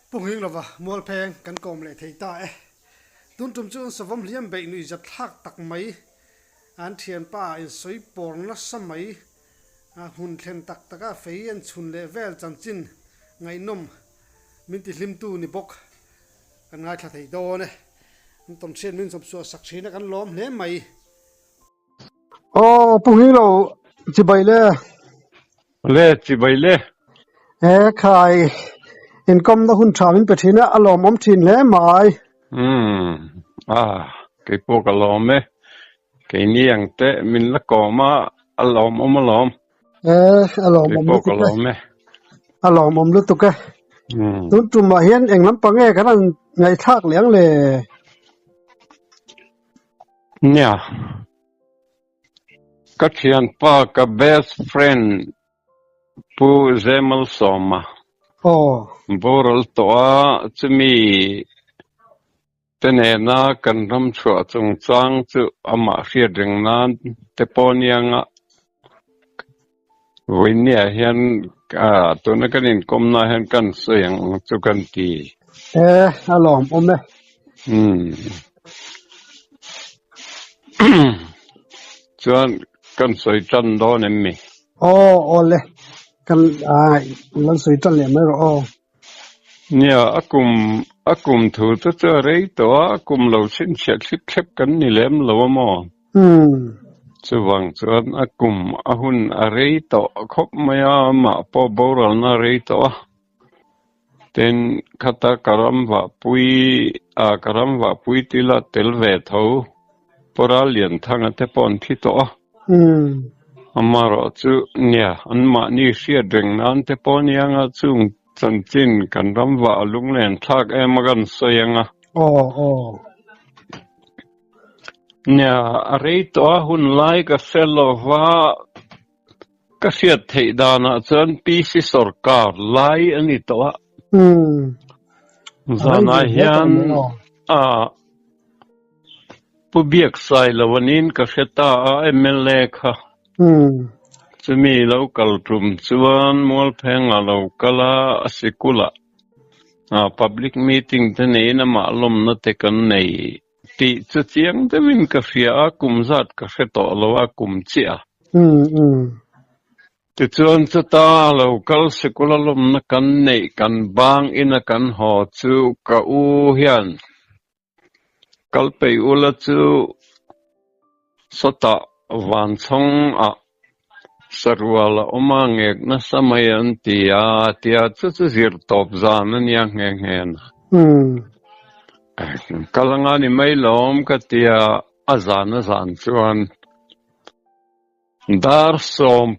Pu Nghing lova Mualpheng kan kawm leh thei ta e. Tun tum chu an savawm hliam beih nuih zat thlak tak mai. An thianpa in sawi pawr nasa mai. A hmun thlen tak taka fei an chhun leh vel chanchin ngaihnawm min ti hlimtu ni bawk. Kan ngaithla thei dawn e. An tawnhriat min chawpchhuah sak thin a kan lawm hle mai. Aw Pu Nghilo chibai le. Le chibai le. He khai inkawmna hun tha min pe thin a, a lawmawm thin hle mai. Umm ah kei pawh ka lawm e. Keini ang te min la kawm a, a lawmawm alawm. E a lawmawm Kei pawh ka lutuk e. lawm e. A lawmawm lutuk e. Umm. Tun tumah hian eng lampang nge kan han ngaihthlak leh ang le? Nia, ka thianpa ka best friend Pu Zemalsawma boral tawh a, chumi te nena kan ram chhuah chungchang chu amah hriat reng nan te pawh anianga vawinia hian tuna kan inkawmna hian kan sawi ang chu kan ti. E, a lawmawm e. Umm. Chuan kan sawi tan dawn em mi? Aw, aw le. Kan lo sawi tan leh mai rawh aw. Nia, a kum a kum thu te chu a rei tawh a, a kum lo chhinchhiah thlip thlep kan ni lem lo a maw? Chuvang chuan a kum a hun a rei tawh khawp mai a, amah pawh boralna a rei tawh a. Tin, khata ka ram vahpui a ka ram vahpui tila tel ve tho Pawra Lianthanga te pawh an thi tawh a. Amaherawh chu nia, anmahni hriat reng nan te pawh nia nga chung chanchin kan ram vah a lunglen thlak em a kan sawi ang a. Nia, a rei tawh a hun lai ka hre lo va, ka hriat theih danah chuan PC sawrkar lai a ni tawh a. Zanah hian a Pu Biaksai lo anin ka hre ta a, mla kha. Chumi lo kal tum chuan Mualphengah lo kal a, a sikulah public meeting te neiin amah lawmna te kan nei tih chu chiang deuhin ka hria a, kum zat ka hre tawh lo a, kum chiah a. Tichuan chuta lo kal sikul a lawmna kan neih kan bang ina kan haw chu ka u hian Kal peih ula chu sawtah vanchhawng ah sarual a awm a, ngek nasa mai an ti a, tia chu chu zir tawp zan a nia nghe nghe na. Kal anga ni mai lawm ka tia a zan a zan chuan dar 11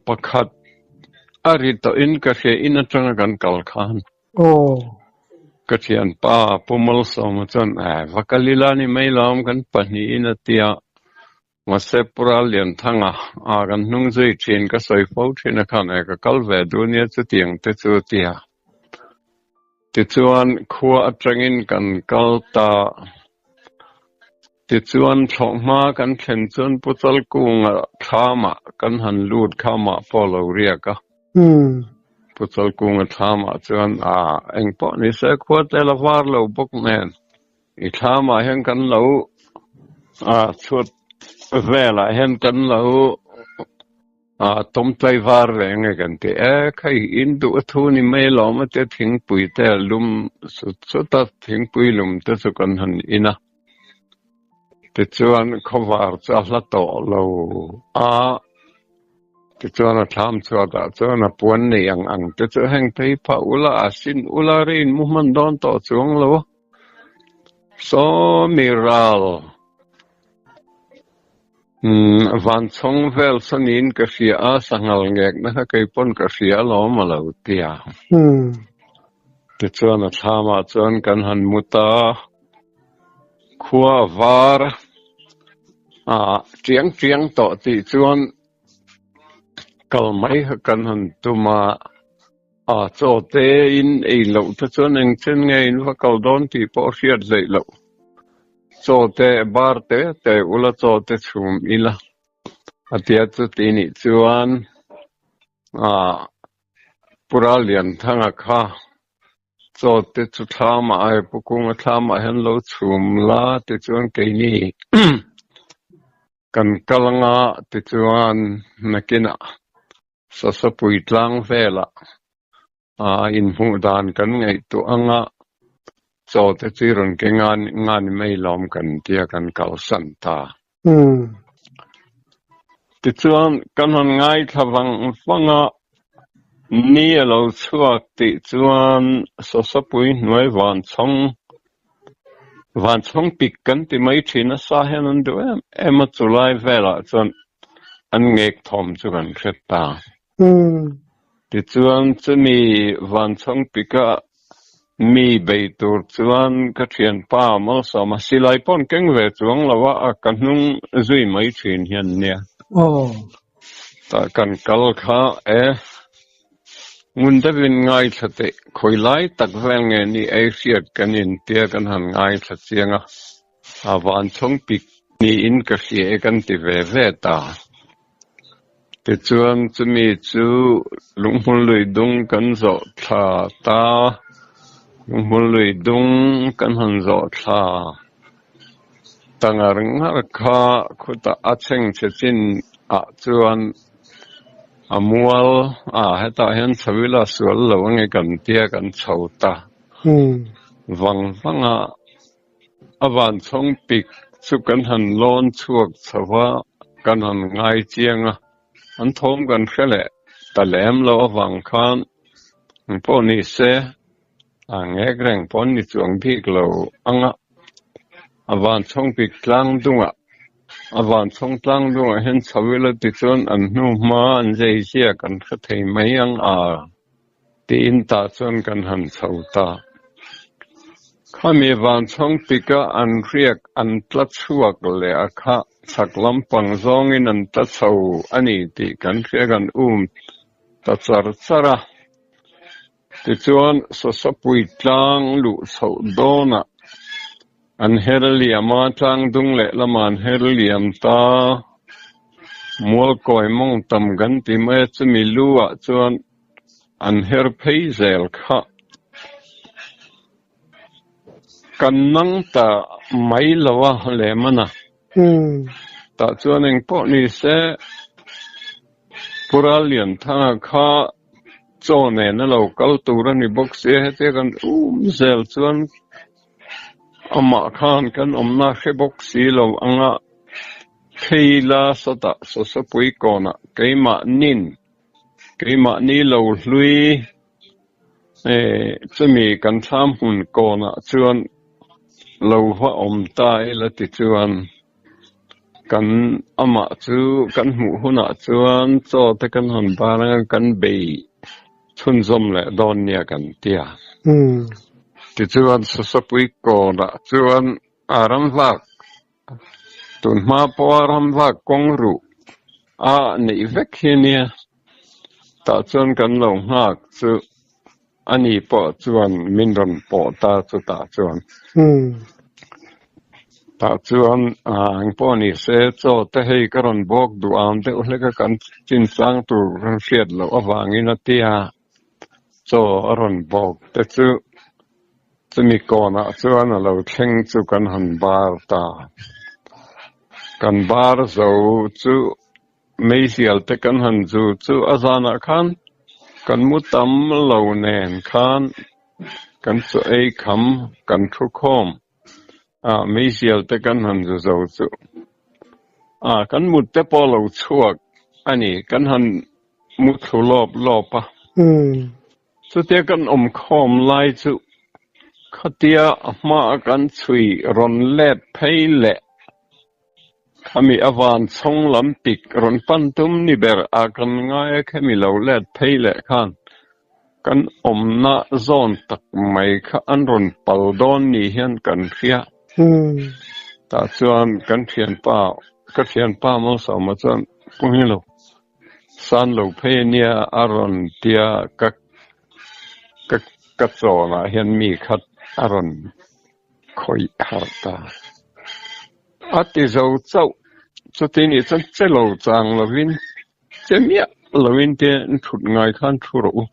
a ri tawhin ka hria in atanga kan kal khan. Aw. Ka thianpa Pu Malsawma chuan eh va kal ila ni mai lawm kan pahnihin a ti a, mahse Pu Rallianthanga a kan hnung zui thin ka sawi fo thin a khan eh ka kal ve duh nia chutiang te chu a ti a. Tichuan khua atangin kan kal ta. Tichuan thlawhhma kan thlen chuan Pu Chalkunga thlamah kan han lut kha amah pawh a lo riak a. Pu Chalkunga thlamah chuan a engpawh ni se khua te la var lo bawk nen i thlamah hian kan lo chhuat velah hian kan lo Tawm tlaivar ve nge kan ti e, khai in duh a thu ni mai lawm a tia thingpui te a lum sut sut a, thingpui lum te chu kan han in a. Tichuan khawvar chu a hla tawh lo a, tichuan a thlam chhuatah chuan a puan nei ang ang te chu heng phei phah ula a sin ula rin mu hman dawn tawh chuang lo a. Sawmi ral. Umm vanchhawng vel sanin ka hria a, sanghal ngekna kha kei pawn ka hria alawm a lo ti a. Tichuan a thlamah chuan kan han mu ta, khua a var a, tiang tiang tawh tih chuan kal mai kha kan han tum a, a chaw te in ei loh te chuan engchen nge in va kal dawn tih pawh hriat hleih loh. Chaw te bar te te ula chaw te chhum ila a tia chuti nih chuan ah Pu Rallianthanga kha. Chaw te chu thlamah ai Pu Kunga thlamah hian lo chhum la tichuan keini kan kal anga tichuan nakinah Sasapui tlang velah inhmuh dan kan ngaihtuah anga chaw te chu i rawn ke ngan nga ni mai lawm kan tia kan kalsan ta. Tichuan kan han ngaithla vang vang a, ni a lo chhuak tih chuan Sasapui hnuai vanchhawng vanchhawng pik kan ti mai thin a, sa hian an duh em em a, chulai velah chuan an ngek thawm chu kan hre ta. Tichuan chumi vanchhawng pika mi bei tur chuan ka thianpa Malsawma silai pawn keng ve chuang lo a, ka hnung zui mai thin hian nia. Tah kan kal kha e, ngun deuhin ngaithla teh, khawi lai tak vel nge ni ei hriat kan intia kan han ngaithla chiang a, a vanchhawng pik niin ka hria e kan ti ve ve ta. Tichuan chumi chu lunghmul lui dung kan zawh thla ta, lunghmul lui dung kan han zawh thla ta ngar ngar kha khutah a chhengchhe chin ah chuan a mual a hetah hian chho ila sual lo ange kan tia kan chho ta vang vang a. A vanchhawng pik chu kan han lawn chhuak chho va, kan han ngai chiang a, an thawm kan hre leh ta lem lo avang khan ang pawh ni se, a ngek reng pawh an ni chuang bik lo ang a. A vanchhawng pik tlang dungah, a vanchhawng tlang dungah hian chho ila tichuan an hnu hma an zai zia kan hre thei mai ang a. Tiin tah chuan kan han chho ta. Khami vanchhawng pika an riak an tla chhuak leh a kha chhak lampang zawngin an tla chho a ni tih kan hria kan um ta char char a. Tichuan Sasapui tlang luh chhoh dawnah an her liam a, tlang dung leh lamah an her liam ta. Mualkawi mawng tam kan ti mai a, chumi lu ah chuan An her phei zel kha. Kan nang ta mai lo a lem a na. Tah chuan eng pawh ni se Pu Rallianthanga kha chaw nen a lo kal tur a ni bawk sia, hetia kan um zel chuan amah khan kan awmna hre bawk si lo anga phei la sawtah Sawsapui kawnah keimah nin Keimahni lo hlui chumi kan thlam hmun kawnah chuan lo va awm ta ila tichuan kan amah chu kan hmuh hunah chuan chaw te kan hawn bar anga kan bei chhunzawm leh dawn nia kan ti a. Tichuan Sasapui kawnah chuan a ramvak Tun hma pawha ramvak kawng ruh a neih vek hi nia, tah chuan kan lo nghak chu a ni pawh chuan min rawn pawh ta chutah chuan. Tah chuan eng pawh ni se chaw te hei ka rawn bawk duh ang deuh hlek a kan chinchang tur kan hriat loh avangin a tia chaw a rawn bawk te chu. Chumi kawnah chuan a lo thleng chu kan han bar ta. Kan bar zo chu meizial te kan han zu chu a zanah khan kan mu tam lo nen khan kan chaw ei kham kan thu khawm a, meizial te kan han zu zo chu a kan mut te pawh a lo chhuak a ni, kan han mu thlu lawp lawp a. Chutia kan awm khawm lai chu khatia a hmaa kan chhui rawn let phei leh khami a van chhawng lam pik rawn pan tum ni ber a kan ngai a khemi lo let phei leh khan kan awmna zawn tak mai kha an rawn pal dawn ni hian kan hria. Tah chuan kan thianpa ka thianpa Malsawma chuan Pu Hmilo San lo phei ania a rawn tia ka ka ka chawnah hian mi khat a rawn khawih harh ta. A ti zo chauh chuti nih chuan che lo chang lovin che miah lovin te an thut ngai khan thu rawh u.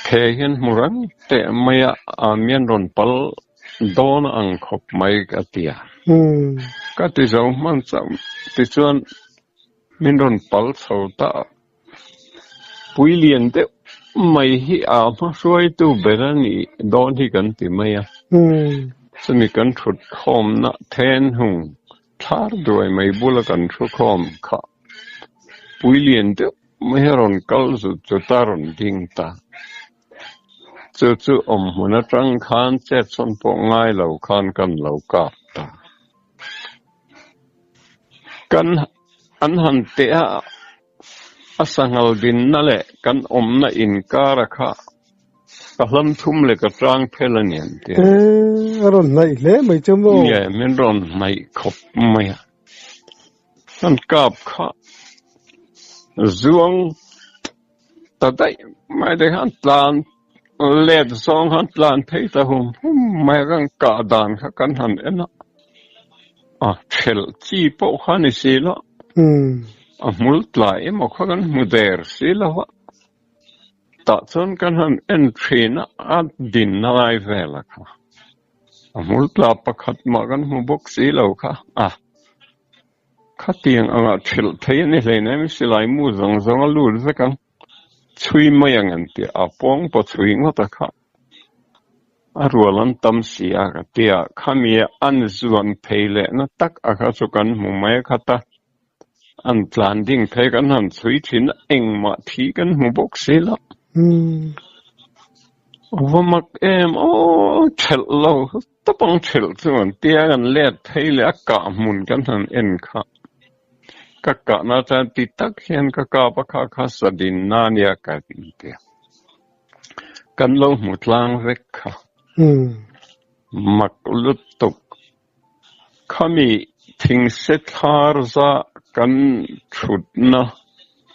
Phe hian hmu rang teh mai a, a mian rawn pal dawn ang khawp mai ka ti a. Ka ti zo hman chauh tichuan min rawn pal chho ta a. Pui lian deuh mai hi a hma hruaitu ber a nih dawn hi kan ti mai a. Chumi kan thut khawmna then hung thlar duai mai bula kan thu khawm kha pui lian deuh mai hi a rawn kal zut zut a, a rawn ding ta. Chu chu awm hmun atang khan chet sawn pawh ngai lo khan kan lo kap ta. Kan an han teh a, a sanghal dinna leh kan awmna inkara kha ka hlam thum leh ka tang phel a ni an ti a. A rawn hnaih hle mai chu maw? Nge, min rawn hnaih khawp mai a. Kan kap kha zuang ta daih mai te khan tlan let zawng khan tlan phei ta hum hum mai a, kan kah dan kha kan han en a, a thelh chi pawh kha ni si lo, a hmul tlai emaw kha kan hmu der si lo a, tah chuan kan han en thin a, a dinna lai vel a kha, a hmul tla pakhat mah kan hmu bawk si lo kha a. Khatiang angah thelh thei a ni hleinem, silai mu zawng zawng a lut vek ang, chhui mai ang an ti a, pawng pawh chhui ngawt a kha. A rual an tam si a ka ti a, khami an zuan phei lehna tak a kha chu kan hmu mai a khat a, an tlan ding phei kan han chhui thin a, engmah thi kan hmu bawk si lo. Va mak em aw, thelh lo. Tupang thelh chuan tia kan let phei leh a kah hmun kan han en kha. Ka kahna chuan ti tak hian ka kap a kha kha sa din na nia ka ti a. Kan lo hmu tlang vek kha. Mak lutuk. Khami thingse thlar za kan thutna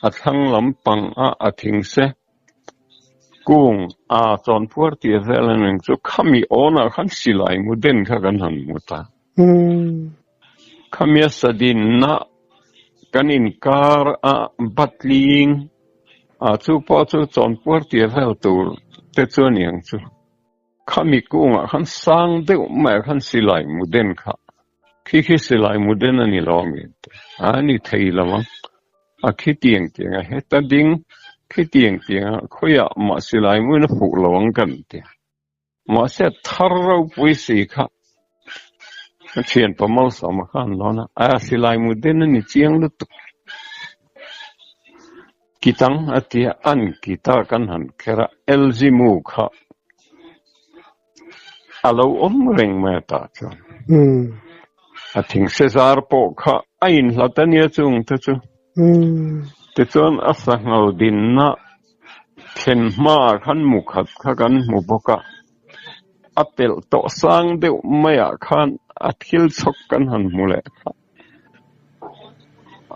a thlang lampang a a thingse Kung a chawnphuar tih vel a ning chu khami awnah khan silai mu den kha kan han hmu ta. Khami a sadinna kan inkar a batling a chu pawh chu chawnphuar tih vel tur te chu a niang chu. Khami kungah khan sang deuh maiah khan silai mu den kha Khi khi silai mu den a ni lo ami an ti. A ni thei lo ang. A khi tiang tiang a heta ding, khi tiang tiang a khawiah mah silai muin a fuh lo ang kan ti. Mahse a thar ropui si kha a thianpa Malsawma kha an lawn a, a silai mu den a ni chiang lutuk. Kitang a tia an kita kan han kher a, LG mu kha A lo awm reng mai a tah chuan. A thingse zar pawh kha a inhlat a nia chung te chu. Tichuan a sanghal dinna thlen hmaah khan mu khat kha kan hmu bawk a, a pelh tawh sang deuh maiah khan a thil chhawk kan han hmu leh kha.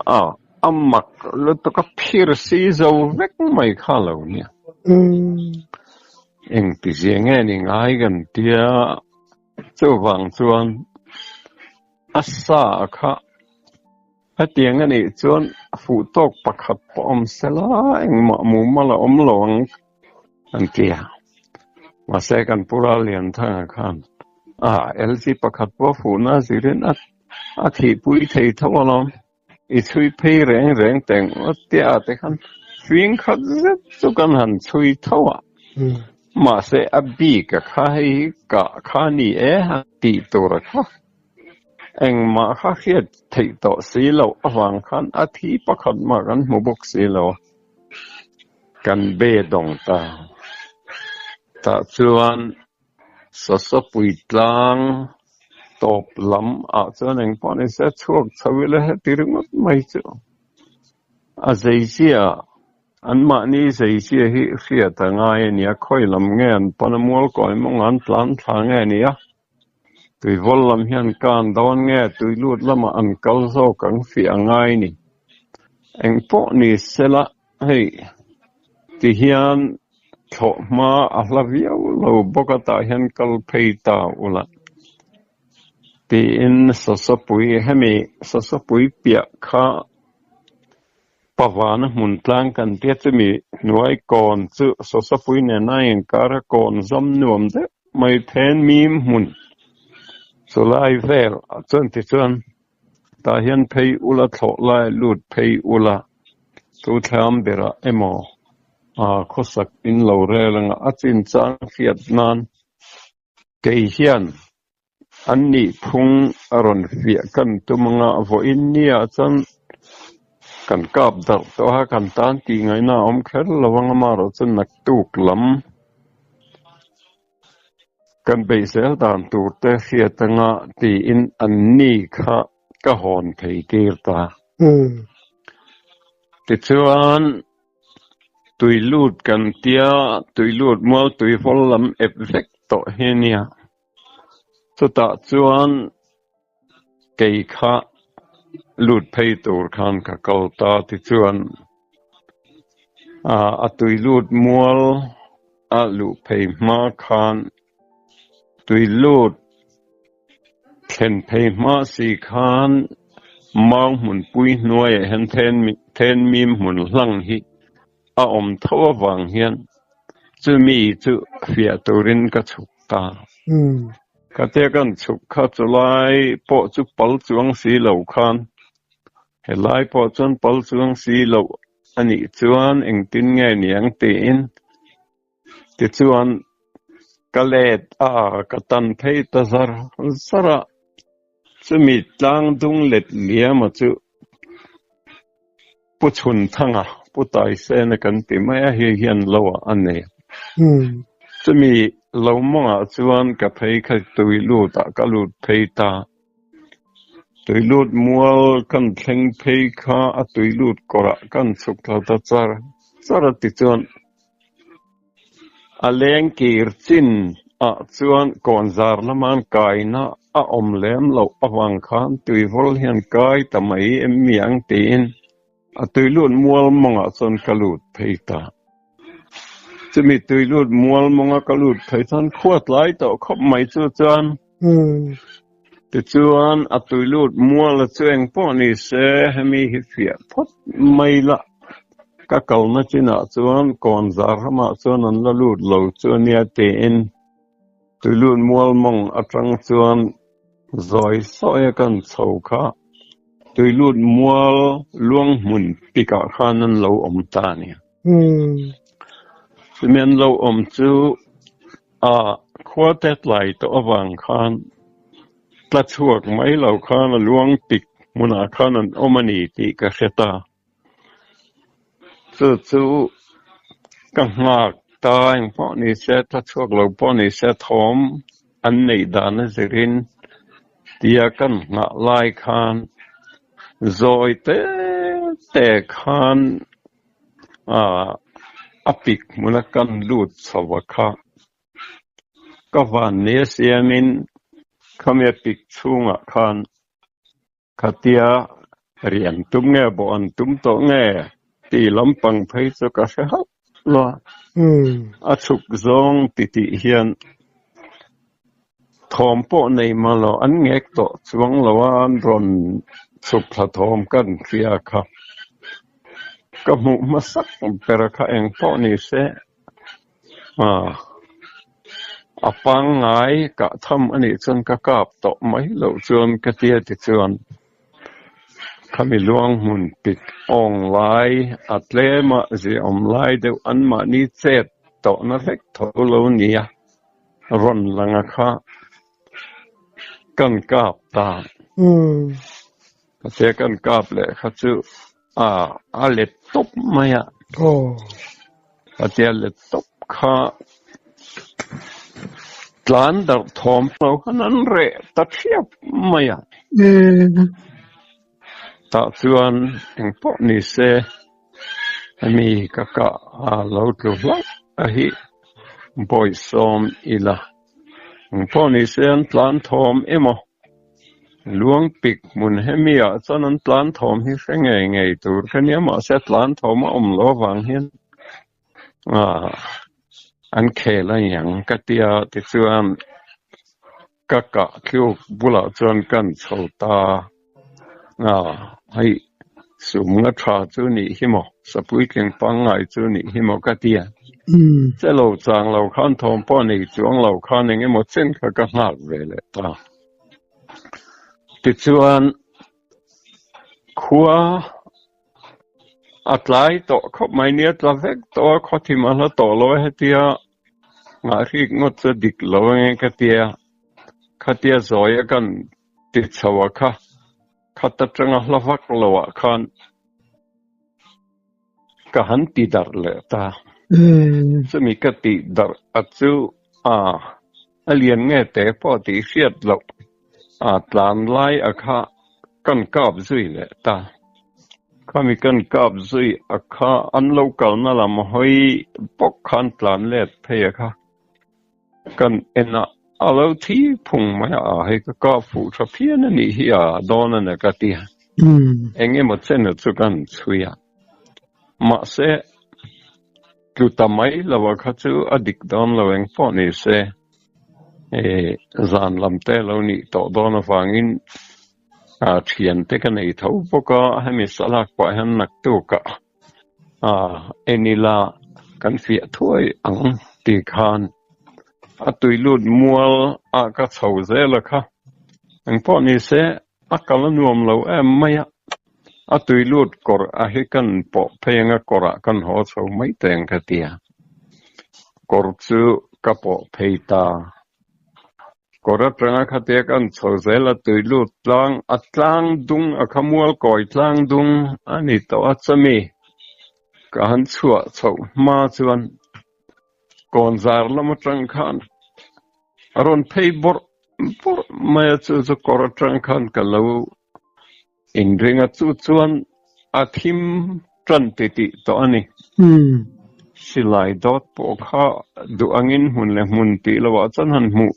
A, a mak lutuk a phir si zo vek mai kha lo nia. Engtizia nge ni ngai kan tia, chuvang chuan a sa kha hetiang a nih chuan fuh tawk pakhat pawh awm sela engmah mumal a awm lo ang an ti a. Mahse kan Pu Rallianthanga khan a LG pakhat pawh fuhna zirin a a thihpui thei tho alawm. I chhui phei reng reng teng ngawt tia te khan fing khat zet chu kan han chhui tho a. Mahse a bik a kha hei hi kah kha ni e han tih tur a kha. Engmah kha hriat theih tawh si loh avang khan a thi pakhat mah kan hmu bawk si lo a. Kan be dawng ta. Tah chuan Sasapui tlang tawp lam ah chuan engpawh ni se chhuak chho ila heti ringawt mai chu a zeizia anmahni zeizia hi hriat a ngai a nia, khawi lam nge an pan a mual kawi mawng an tlan thla nge a nia, tuivawl lam hian kan dawn nge tui lut lamah an kal zawk ang fiah a ngai ni. Engpawh ni sela hei ti hian Thlawh hma a hla viau lo bawk a tah hian kal phei ta ula tiin Sasapui hemi Sasapui piah kha. Pavana hmun tlang kan tia chumi hnuai kawn chu Sawsapui nena inkara kawn zam nuam deuh mai then mim hmun chulai vel ah chuan tichuan tah hian phei ula thlawh lai lut phei ula chu thlam berah emaw ah khawsak in lo rel anga a chinchang hriat nan Kei hian an nih phung a rawn fiah kan tum anga vawiin nia chuan kan kap darh tawh a, kan tan tih ngaihna a awm kher lo ang amaherawh chu naktuk lam kan beih zel dan tur te hriat anga tiin an ni kha ka hawn thei tir ta. Tichuan. Tui lut kan tia, tui lut mual tui hawl lam ep vek tawh hi a nia. Chutah chuan kei kha lut phei tur khan ka kal ta tichuan a tui lut mual a luh phei hma khan tui lut Thlen phei hma si khan mau hmunpui hnuaiah hian then mim hmun hlang hi a awm tho avang hian chumi chu fiah turin ka chhuk ta. Ka tia kan chhuk kha chulai pawh chu pal chuang si lo khan helai pawh chuan pal chuang si loh a nih chuan engtin nge niang tiin Tichuan, ka let a, ka tan phei ta zar zar a, chumi tlang dung let liama chu Pu Chhunthanga, Pu Taisena kan ti mai a, hei hian lo ah a nei a. Chumi lo mawngah chuan ka phei kha tui lut ah ka lut phei ta. Tui lut mual kan thleng phei kha a tui lut kawrah kan chhuk thla ta char char a tichuan A leng kir chin ah chuan kawnzar lama kaina a awm lem loh avang khan tuivawl hian kai ta mai em mi ang tiin a tuilut mual mawngah chuan ka lut phei ta. Chumi tuilut mual mawnga ka lut phei chuan khua tlai tawh khawp mai chu chuan tichuan a tuilut mual a chu engpawh ni se hemi hi fiah phawt mai la. Ka kalna chinah chuan kawnzar ramah chuan an la lut lo chu a nia tiin tuilut mual mawng atang chuan zawi sawi a kan chho kha tuilut mual luang hmun pikah khan an lo awm ta a ni. Chumi an lo awm chu a khua te tlai tawh avang khan tla chhuak mai lo khan a luang pik hmunah khan an awm a ni tih ka hre ta. Chu chu ka nghak ta eng pawh ni se, tla chhuak lo pawh ni se thawm an neih dan a zirin tia kan nghah lai khan zawi te te khan a pik hmuna kan lut chho a kha. Ka van nia siamin khami a pik chhungah khan Khatia rian tum nge bawh an tum tawh nge tih lampang phei chu ka hre hauh lo a, a chhuk zawng ti tih hian thawm pawh nei mah lo an ngek tawh chuang lo a, an rawn chhuk thla thawm kan hria kha ka hmuh hmasak ber kha eng pawh ni se. A pangngai kah tham a nih chuan ka kap tawh mai loh chuan ka tia ti chuan khami luang hmun pik awng lai a tlema ziaawm lai deuh anmahni chet tawhna vek tho lo nia rawn langa kha kan kap ta. Ka tia kan kap leh kha chu a let tawp mai a. Ka tia let tawp kha tlan darh thawm lo khan an reh ta thiap mai a. Tah chuan engpawh ni se hemi ka kah a lo tlu hlauh a hi bawihsawm ila. Engpawh ni se an tlan thawm emaw Luang pik hmun hemi ah chuan an tlan thawm hi hre ngei ngei tur ka nia mahse tlan thawm a awm lo avang hian ah an khel a niang ka tia tichuan ka kah thluk bulah chuan kan chho ta ah hei. Sum nga tha chu nih hi maw, sa puitling pangngai chu nih hi maw ka ti a. Che lo chang lo khan thawm pawh nei chuang lo khan eng emaw chen kha ka nghak ve leh ta. Tichuan, khua a tlai tawh khawp mai nia, tla vek tawh a, khawthim a hla tawh lo a hetia ngahrik ngawt chu a dik lo ange ka tia, khatia zawi a kan ti chho a kha. Khat atanga hla vak lo ah khan ka han ti darh leh ta. Chumi ka tih darh a chu a a lian nge te pawh tih hriat loh a tlan lai a kha kan kap zui leh ta. Khami kan kap zui a kha an lo kalna lam hawi bawk khan tlan let phei a kha. Kan enah a lo thi phung mai a, hei ka kah fuh tha phian a nih hi a dawn a ni ka ti a. Eng emaw chen chu kan chhui a. Mahse, tlu ta mai lo a kha chu a dik dawn lo eng pawh ni se, zan lam te lo nih tawh dawn avangin thiante ka nei tho bawk a, hemi salak pah hian naktukah A, en ila kan fiah thuai ang ti khan a tui lut mual ah ka chho zel a kha. Engpawh ni se a kal a nuam lo em mai a, a tui lut kawr a hi kan pawh phei anga kawr ah kan haw chho mai teng ka ti a. Kawr chu ka pawh phei ta. Kawr atanga khatia kan chho zel a tui lut tlang a tlang dung a kha mual kawi tlang dung a ni tawh a chami ka han chhuah chhoh hma chuan kawnzar lam atang khan a rawn phei bawrh bawrh mai a chu chu kawr atang khan ka lo Inring a chu chuan a thim tan titih tawh a ni. Silai dawt pawh kha duh angin hmun leh hmun tih lohah chuan han hmuh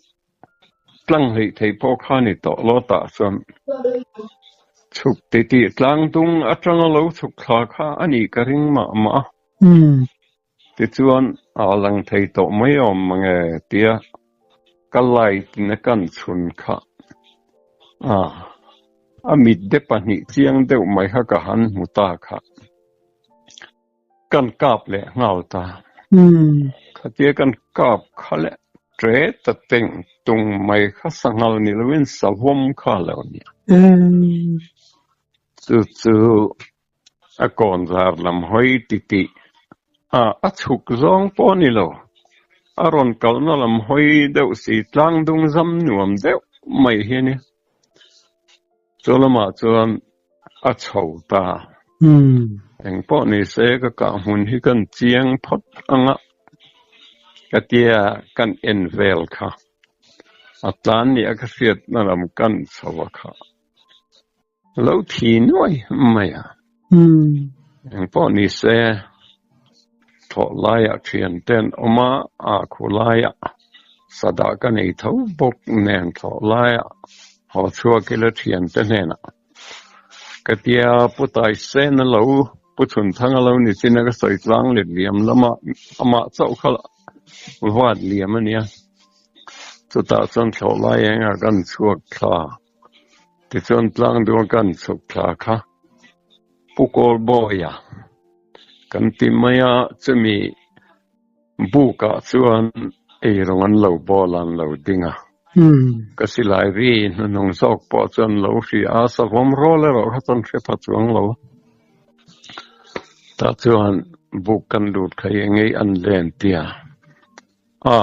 tlang hleih theih pawh kha a ni tawh lo tah chuan chhuk titih tlang dung atanga lo chhuk thla kha a nih ka ring mah mah a. Tichuan a lang thei tawh mai awm mange tia ka light na kan chhun kha a a mit de pahnih chiang deuh mai kha ka han hmu ta kha kan kap leh nghal ta. Khatia kan kap kha leh tre ta teng tung mai kha sanghal ni lovin savawm kha a lo nia. Chu chu A kawnzar lam hawi titih a, a chhuk zawng pawh a ni lo. A rawn kalna lam hawi deuh si tlang dung zam nuam deuh mai hi a ni. Chu lamah chuan a chho ta. Engpawh ni se ka kah hmun hi kan chiang phawt ang a, ka tia kan en vel kha. A tlan nia ka hriatna lam kan chho a kha. Lo thi nuai mai a. Engpawh ni se, thawh laiah thian te an awm a, a khu laiah sadah ka nei tho bawk nen thawh laiah haw chhuak ila thian te hnenah ka tia Pu Taisen a lo Pu Chhunthang a lo ni chin a ka sawi tlang let liam lamah amah chauh kha vat liam a nia. Chutah chuan thlawh lai engah kan chhuak thla. Tichuan tlangduang kan chhuk thla kha Pu Kawlbawia kan ti mai a, chumi bukah chuan eirawng an lo bawl a, an lo ding a. Ka silai ri hnuhnung zawk pawh chu an lo hria a, savawm rawl erawh kha chuan hre pha chuang lo. Tah chuan buk kan lut kha i engei an len tia. A,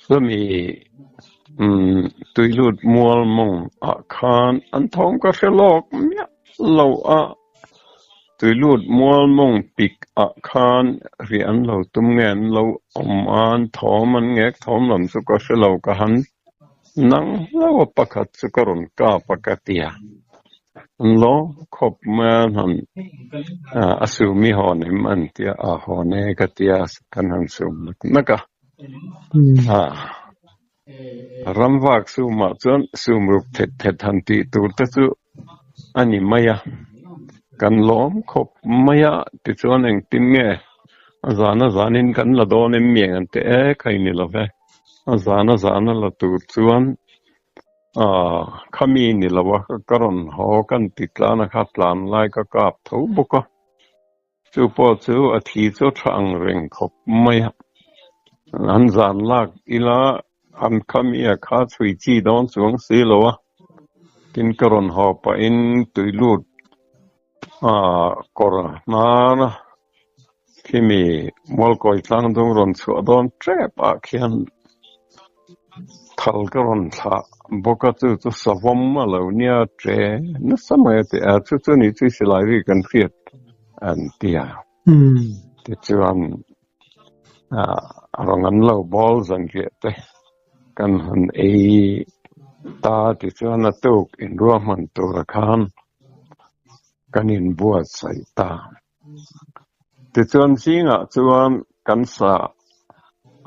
chumi tuilut mual mawng ah khan an thawm ka hre lawk miah lo a, tuilut mual mawng pik ah khan ri an lo tum nge an lo awm a, an thawm an ngek thawm lam chu ka hre lo ka han nang hlauh a pakhat chu ka rawn kap a ka ti a. An lo khawp mai a han a sum i hawn em an tia a hawn e ka tia kan han sum nak nak a a ram vak sumah chuan sum ruk thet thet han tih tur te chu a ni mai a kan lawm khawp mai a tichuan engtin nge a zan a zanin kan la dawn em mi ang an ti e kha i ni lo ve a zan a zan a la tur chuan. Ah, khami ni lo a, ka rawn haw kan ti tlan a kha tlan lai ka kap tho bawk a. Chu pawh chu a thi chu a tha ang reng khawp mai a. An zan lak ila an khami a kha chhui chi dawn chuang si lo a. Tin ka rawn haw pahin tui lut ah kawr hnar a khimi Mualkawi tlangdung rawn chhuah dawn tep ah khian thal ka rawn thlah bawk a chu chu savawm a lo nia che nasa mai a ti a chu chu ni chu silai ri kan hriat an ti a tichuan ah rawn an lo bawl zanriah te kan han ei ta tichuan a tuk inruahman tura khan kan inbuatsaih ta. Tichuan zingah chuan kan sa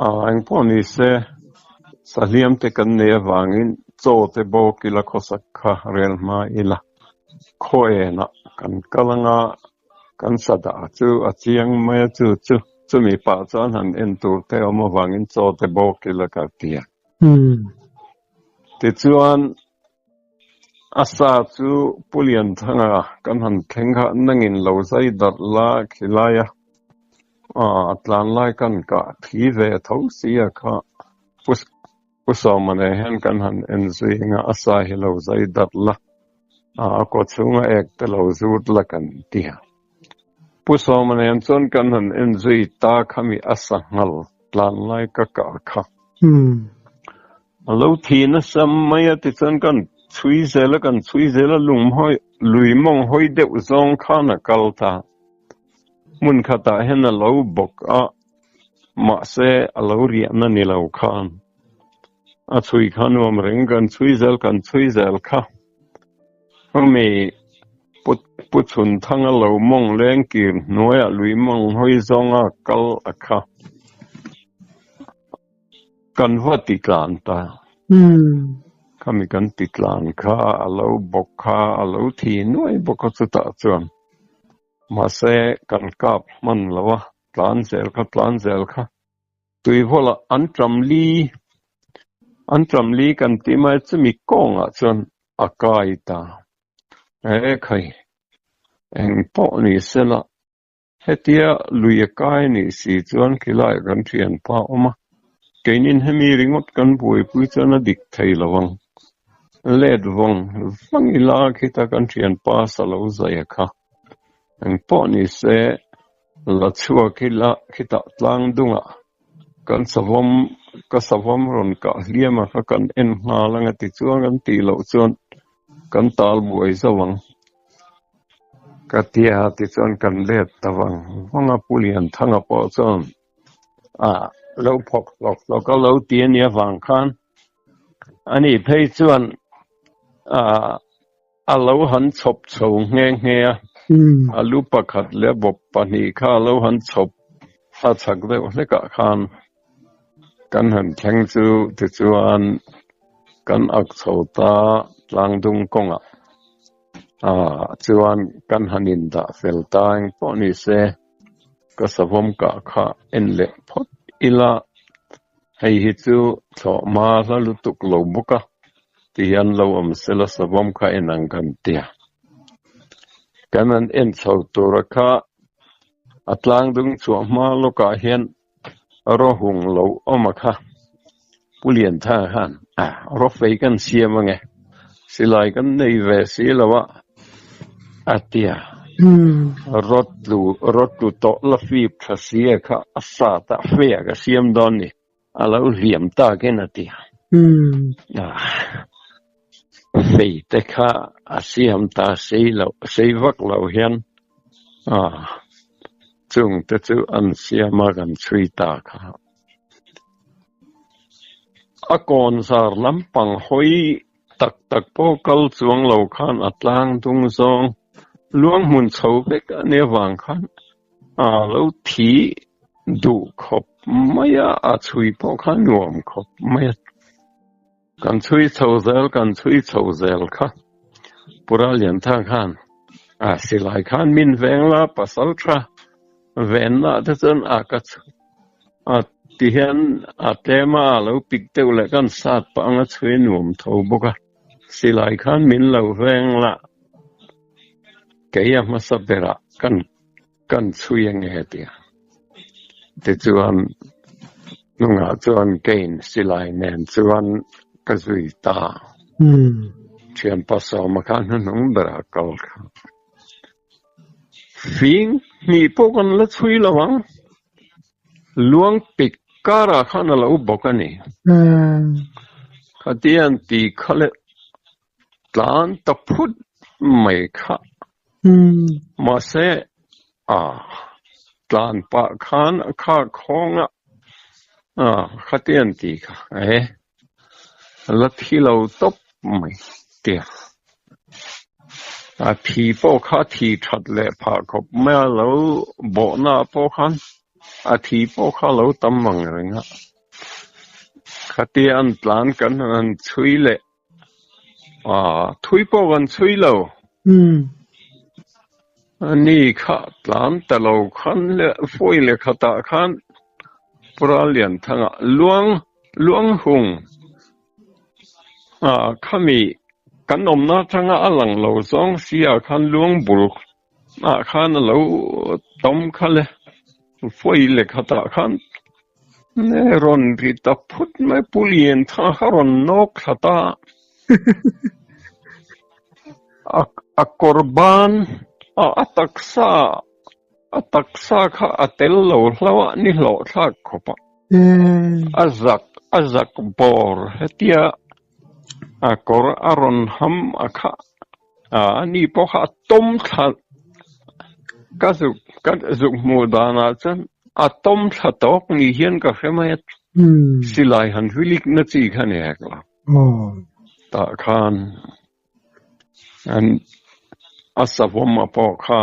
ah engpawh ni se sa hliam te kan nei avangin chaw te bawk ila khawsak kha rel hma ila khaw enah kan kal anga kan sa dah chu a chiang mai a chu chu chumi pah chuan han en tur te awm avangin chaw te bawk ila ka ti a. Tichuan A sa chu Pu Lianthanga kan han thleng kha nangin lo zai darh la khilai a, a tlan lai kan kah thi ve tho si a kha Pu Sawma nen hian kan han en zui anga a sa hi lo zai darh la, a kaw chhunga ek te lo zut la kan ti a. Pu Sawma nen chuan kan han en zui ta khami a sanghal tlan lai ka kah kha. A lo thi nasa mai a tichuan kan chhui zel a, kan chhui zel a lunghawi lui mawng hawi deuh zawng khan a kal ta. Hmun khatah hian a lo bawk a, mahse a lo riahna ni lo khan a chhui kha nuam reng kan chhui zel kan chhui zel kha. Hemi Pu Chhunthanga lo mawng leng kir hnuaiah lui mawng hawi zawnga kal a kha kan va ti tlan ta. Khami kan ti tlan kha a lo bawk kha a lo thi nuai bawk a chutah chuan mahse kan kap hman lo a tlan zel kha tlan zel kha Tuivawlah an ṭam li, an ṭam li kan tih mai chumi kawngah chuan a kai ta. E khai, eng pawh ni sela, hetia lui a kai nih si chuan khilaiah kan ṭhianpa awm a, keinin hemi ringawt kan buaipui chuan a dik thei lo ang. Let vawng vang ila khita kan ṭhianpa sa lo zai a kha. Eng pawh ni se, La chhuak ila khitah tlang dungah kan savawm ka savawm rawn kah hliam a kha kan en nghal ang a ti chuan kan tih loh chuan kan tal buai zo ang ka ti a tichuan kan let ta vang vang a Pu Lianthanga pawh chuan ah lo phawk hlawk hlawk a lo ti a nia vang khan ani phei chuan ah A lo han chhawp chho nghe nghe a, a lu pakhat leh bawp pahnih kha a lo han chhawp a chhak deuh hlekah khan kan han thleng chu tichuan kan ak chho ta tlangdung kawngah ah chuan kan han indah fel ta engpawh ni se ka savawm kah kha en leh phawt ila Hei hi chu thlawhhma hla lutuk lo bawk a, ti hian lo awm sela savawm kha en ang kan ti a. Kan han en chho tura kha a tlang dung chhuah hma lawkah hian rawhung lo awm a kha Pu Liantha khan a rawfei kan siam ange, silai kan nei ve si lo a, a ti a. Rawtlu rawtlu tawh la fip tha si a kha a sat a fea ka siam dawn ni a lo hliam takin a ti a. Fei te kha a siam ta sei lo sei vak lo hian chung te chu an siam a kan chhui ta kha. A kawn zar lampang hawi Tak tak pawh kal chuang lo khan a tlang dung zawng luang hmun chho vek a nia vang khan a lo thi duh khawp mai a, a chhui pawh kha nuam khawp mai a. Kan chhui chho zel, kan chhui chho zel kha Pura Liantha khan a silai khan min veng la pasal tha venna te chuan a ka A ti hian a tlem a, a lo pik deuh leh khan sat pah anga chhui nuam tho bawk a. Silai khan min lo veng la, kei a hmasa berah kan kan chhui a nge tia. Tichuan hnungah chuan keiin silai nen chuan ka zui ta. Thianpa Sawma kha hnuhnung berah kal kha. Fing hnih pawh kan la chhui lo ang. Luang pik karah khan a lo bawk a ni. Khatiang ti kha leh tlan ta phut mai kha. Mahse, a tlan pah khan a khak khawng a, khatiang ti kha e la thi lo tawp mai tia. A thi pawh kha thi that leh phah khawp mai a, lo bawhna pawh khan a thi pawh kha lo tam ang reng a. Khatia an tlan kan han chhui leh a, thui pawh kan chhui lo. Ani kha tlan ta lo khan leh vawi leh khatah khan Pura Lianthanga luang luang hung a khami kan awmna atanga a lang lo zawng si ah khan luang bul ah khan a lo tawm kha le vawi leh khatah khan rawn ri ta phut mai Pu Lianthanga kha rawn nawk thla ta a a kawr ban a a taksa A taksa kha a tel lo hlauh a ni hlawh thlak khawp a. A zak a zak bawr hetia a kawr a rawn ham a kha a ni pawh kha a tawm thla ka zuk ka zuk hmuh danah chuan a tawm thla tawk ni hian ka hre mai a silai han hwilik na chi kha ni hek lo tah khan An a savawm a pawh kha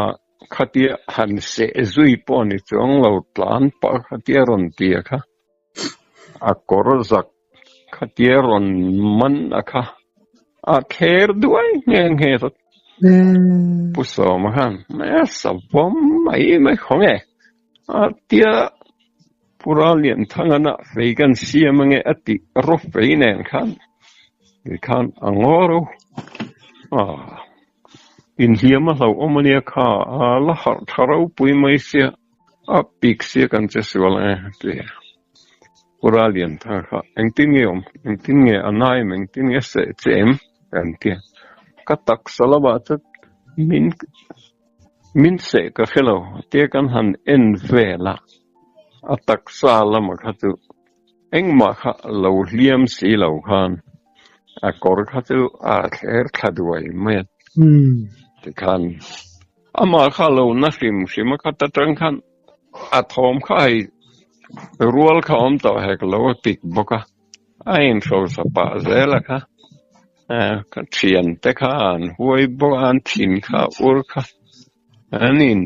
khatia han seh zui pawh ni chuang lo tlan pah khatia rawn ti a kha a kawr zak khatia rawn man a kha a thler duai nghe nghe ta Pu Sawma khan a savawm mai mai khaw nge a tia Pu Rallianthangana fei kan siam ange a tih rawp fei nen khan tikhan a ngaw ro a, inhliam a hlauhawm ania kha a la harh tha ropui mai sia a pik sia kan che sual ange a ti a. Pu Rallianthanga kha engtin nge awm engtin nge a naim engtin nge seh che em kan ti a, ka taksa lamah chuan min Min seh ka hre lo, tia kan han en vel a, a taksa lama kha chu engmah kha lo hliam si lo khan a kawr kha chu a thler thla duai mai a, tikhan amah kha lo na hrim hrim a khat atang khan a thawm kha hei rual kha awm tawh hek lo a pik bawk a, a inhrosa pah zel a kha. Ka thiante kha an huai bawk a, an thin kha a ur kha an in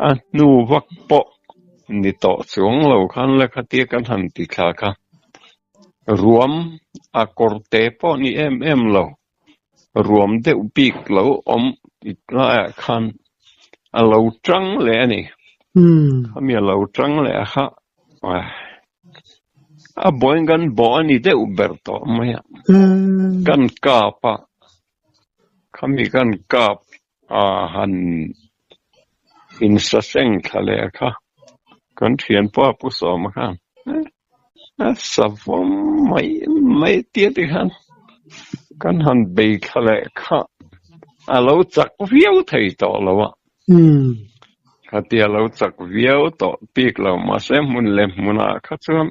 a hnu vak pawh ni tawh chuang lo khan la khatia kan han ti thla kha ruam a kawr te pawh ni em em lo ruam deuh bik lo awm laiah khan a lo tang leh a ni khami a lo tang leh a kha. A buain kan bawh a ni deuh ber tawh mai a, kan kap a, khami kan kap a han insaseng thla leh kha kan thianpa Pu Sawma khan a savawm mai mai tia ti khan kan han bei thla leh kha a lo chak viau thei tawh lo a. Khatia lo chak viau tawh bik lo mahse hmun leh hmunah kha chuan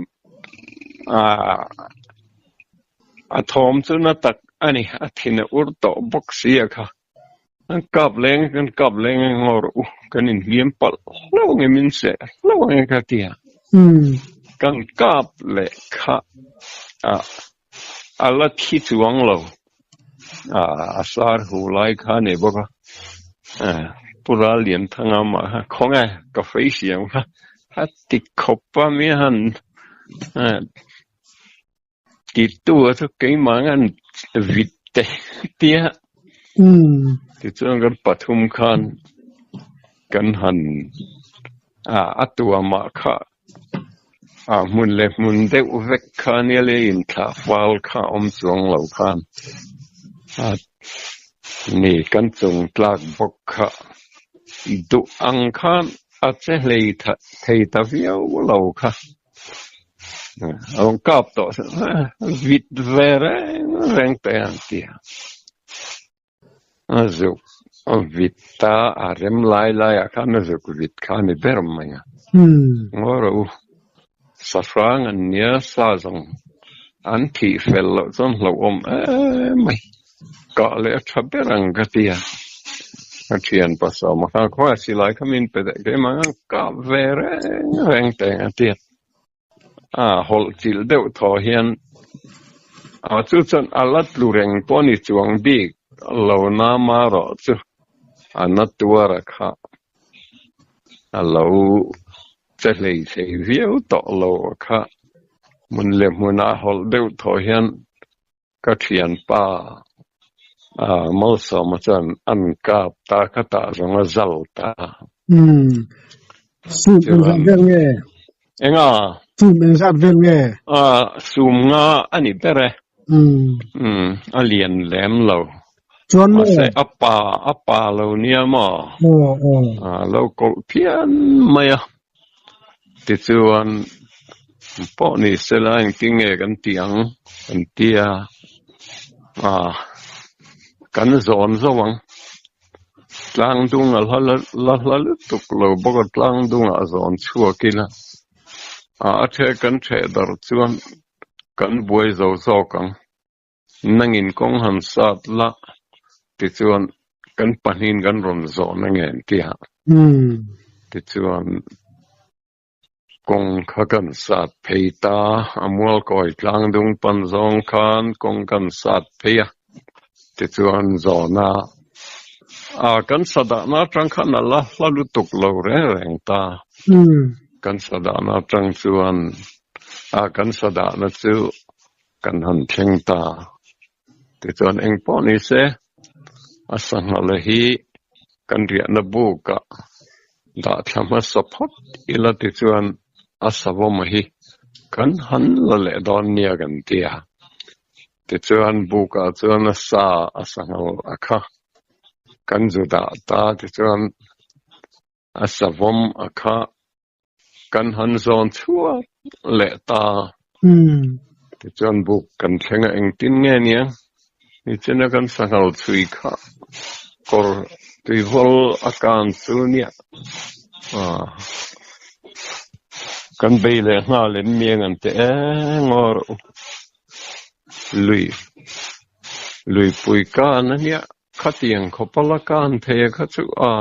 a thawm chu na tak a ni, a thin a ur tawh bawk si a kha. Kan kap leng kan kap leng a ngaw rawh u, kan inhliam palh hlauh ang em in seh hlauh ang e ka ti a. Kan kap leh kha a la thi chuang lo. A sar hu lai kha a nei bawk a, Pu Rallianthanga mah kha khawnge ka fei siam kha a ti khawp a mi han ti tu a chu keimah ngan vit te tia tichuan kan pathum khan kan han a tuamah kha A hmun leh hmun deuh vek kha nia leh inthlah fal kha awm chuang lo khan A ni kan chung tlak bawk kha duh ang khan a che hlei thei ta viau lo kha. A rawn kap tawh vit ve reng reng teh ang ti a. A zuk vit ta a rem lai laiah khan a zuk vit kha a ni ber mai a. Ngaw rawh u, sahrang an nia sa zawng an thih fel loh chuan hlauhawm em mai. Kah leh a tha ber ang ka ti a. Ka thian pasawm a khan khawiah silai kha min pe daih keimah khan kap ve reng reng teh ang a ti a. A hawlh chilh deuh thaw hian a chu chuan a la tlu reng pawh a ni chuang bik lo na marawh chu a na tuar a kha a lo che hlei thei viau tawh lo a kha hmun leh hmunah a hawlh deuh thaw hian Ka thianpa Malsawma chuan an kap ta kha tah zawng a zal ta. Umm. Sum engzat vel nge? Enga? Sum engzat vel nge? Sum nga a ni ber e. Umm. Umm, a lian lem lo. Chuan maw? Mahse a pa, a pa lo nia maw? Aw, aw. A lo kawlh phian mai a. Tichuan, pawh ni sela engtin nge kan tih ang kan ti a, ah kan zawn zo ang. Tlang dung a hla la hla lutuk lo bawk a, tlang dungah zawn chhuak ila, ah a ṭheh kan ṭheh darh chuan kan buai zo zawk ang. Nangin kawng han sat la tichuan kan pahnihin kan rawn zawh na nge an ti a. Tichuan kawng kha kan sat phei ta, a mualkawi tlangdung pan zawng khan kawng kan sat phei a. Tichuan zawhna a kan sadahna atang khan a la hla lutuk lo reng reng ta. Kan sadahna atang chuan a kan sadahna chu Kan han thleng ta. Tichuan eng pawh ni se, a sanghala hi kan riahna bukah dah thla hmasa phawt ila tichuan a savawma hi kan han la leh dawn nia kan ti a. Tichuan bukah chuan a sa a sanghal a kha kan zu dah ta tichuan a savawm a kha Kan han zawn chhuak leh ta. Tichuan buk kan thleng a engtin nge nia? Nichina kan sanghal chhui kha kawr tuivawl a kan chu nia. Kan bei leh nghal em mi ang an ti eng aw rawh u. Lui luipui kan a nia khatiang khawpa la kan thei a kha chu a.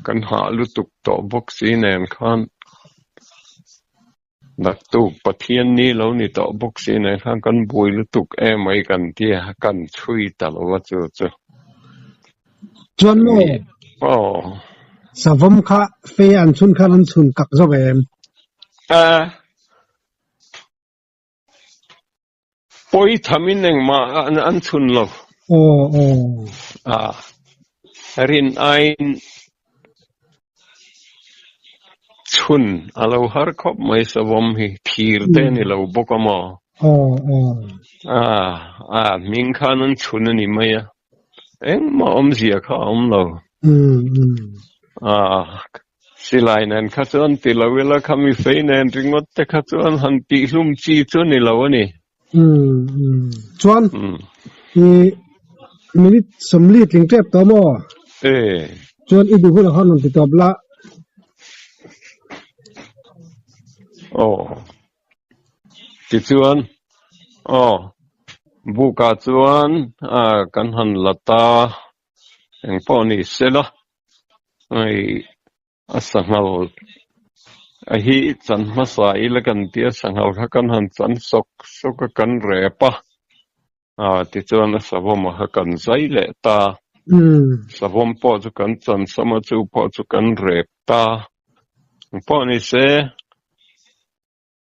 Kan hah lutuk tawh bawk si nen khan naktuk Pathian ni lo ni tawh bawk si nen khan kan buai lutuk emai kan ti a, kan chhui ta lo a chu chu. Chuan maw? Aw. Savawm kha fei an chhun khan an chhun tak zawk em? A. Pawi thamin engmah an chhun lo. Aw aw. A rin aiin chhun a lo har khawp mai savawm hi thir te a ni lo bawk a maw? Aw aw. A a hming khan an chhun a ni mai a, engmah awmzia kha a awm lo. A Silai nen kha chuan ti lo ila kha mi fei nen ringawt te kha chuan han tihhlum chi chu ni lo a ni. Chuan i minute sawmli tling tep tawh maw? E. Chuan i duh hunah khan rawn ti tawp la. Aw. Tichuan, aw, bukah chuan kan han la ta engpawh ni sela. Hei a sanghal a hi chan hmasa ila kan tia sanghal kha kan han chan sawk sawk a kan rep a, ah tichuan a savawm a kha kan zai leh ta, savawm pawh chu kan chan sam a chu pawh chu kan rep ta, engpawh ni se.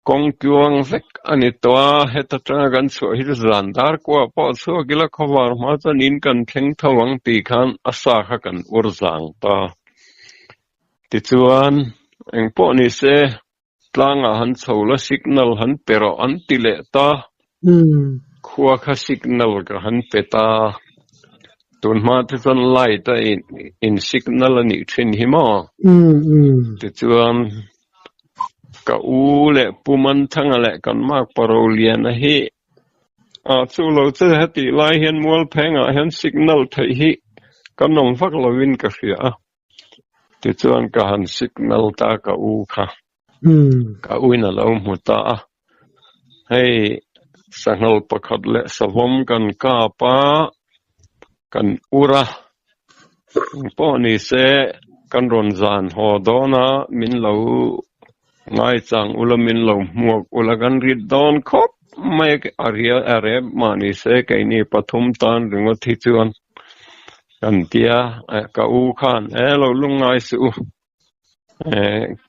Kawng tluang vek a ni tawh a, heta tanga kan chhuah hi chu zan dar kuah pawh chhuak ila khawvar hma chuan in kan thleng tho ang tih khan a sa kha kan ur zang ta. Tichuan, engpawh ni se, tlangah han chho la signal han pe rawh an ti leh ta. Khua kha signal ka han pe ta. Tun hma te chuan light a in signal a nih thin hi maw? Tichuan ka u leh Pu Manthanga leh kan makpa Roliana hi ah chu lo che hetih lai hian Mualphengah hian signal theih hi kan awm vak lovin ka hria a. Tichuan ka han signal ta ka u kha. Ka uin a lo hmu ta a, hei sanghal pakhat leh savawm kan kap a, kan ur a, engpawh ni se kan rawn zan haw dawn a, min lo ngaichang ula min lo hmuak ula kan rit dawn khawp mai a ria a rep mah ni se keini pathum tan ringawt hi chuan kan tia ka u khan e lo lungngai suh u.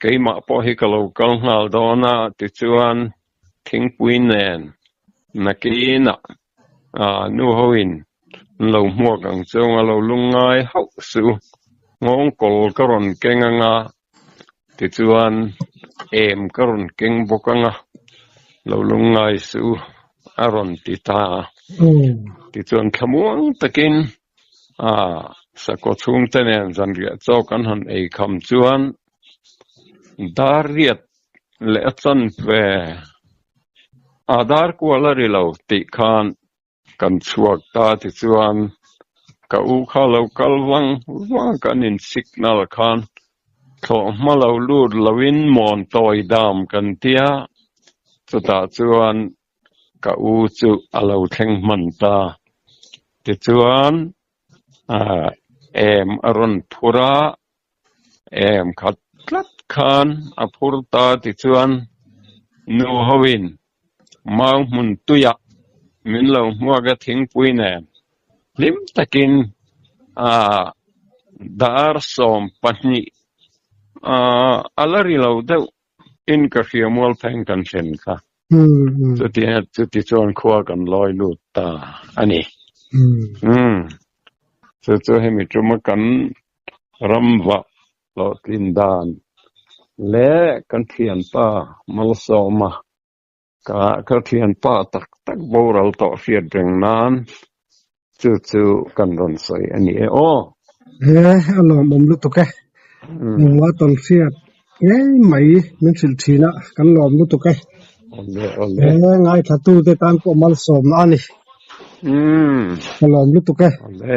Keimah pawh hi ka lo kal nghal dawn a, tichuan thingpui nen nakinah nu hoin an lo hmuak ang chung a lo lungngai hauh suh u. Nghawngkawl ka rawn keng anga, tichuan em ka rawn keng bawk anga, lo lungngai suh u a rawn ti ta a. Tichuan thlamuang takin A, sakhaw chhungte nen zanriah chaw kan han ei kham chuan dar riat leh a chan ve a, dar kual a ri lo tih khan kan chhuak ta tichuan ka u kha lo kal vang vang kan in signal khan thlawh hma lo lut loin mawn tawi dam kan tia chutah chuan Ka u chu a lo thleng hman ta. Tichuan em a rawn phur a, em khat tlat khan a phur ta tichuan nu hoin mau hmun tuiah min lo hmuak a thingpui nen hlim takin dar 20 a la ri lo deuh. In ka hria mual pheng kan thlen kha. Chuti chuti chuan khua kan lawi lut ta a ni. Umm. Chu chu hemi tuma kan ram vah hlawhtlin dan leh kan thianpa Malsawma ka ka thianpa tak tak boral tawh hriat reng nan chu chu kan rawn sawi a ni e aw. He a lawmawm lutuk e. Nungla tawn hriat ngei mai min hrilh thin a, kan lawm lutuk e. Awle awle. He ngaithla tute tan pawh malsawmna a ni. Ka lawm lutuk e. Awle.